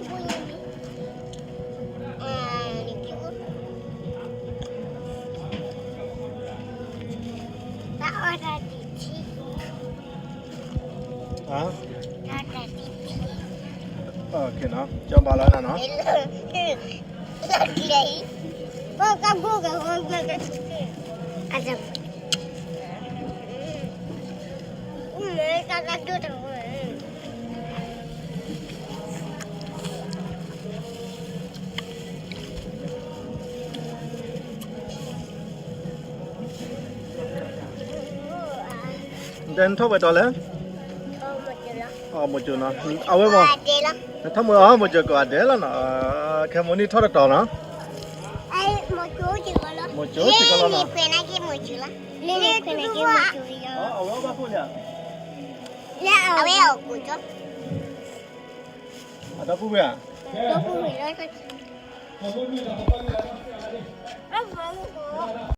တၢ်အီၣ်တၢ်တထံၣ်, တၢ်တထံၣ်, ကၠီဘၣ်လီၤနၤနီၤ, လၢကျဲအံၤ, ပကဘိၣ်ကဝီၤကတထံၣ်, အတၢ်, အမ့ၢ်တၢ်တၢ်ဒိၣ်တဝဲ ဒဲနထီၣ်ဝဲတီၤလဲၣ်, မိၢ်ကၠိနီၤ, အဝဲမ့ၢ်, နထီၣ်မိၢ်, မိၢ်ကၠိကိးဂၤဒဲးလီၤနီၤ, ခဲမုၢ်နံၤထီၣ်တတီၤနီၤ, မိၢ်ကၠိစ့ၢ်ကီးလီၤ, မိၢ်ကၠိ, လၢအဝဲဘၣ်ဖှိၣ်လံဧါ, အဒီပုၢ်ဝဲၢ်ဧါ, ဒီပုၢ်ဝဲၢ်လီၤ,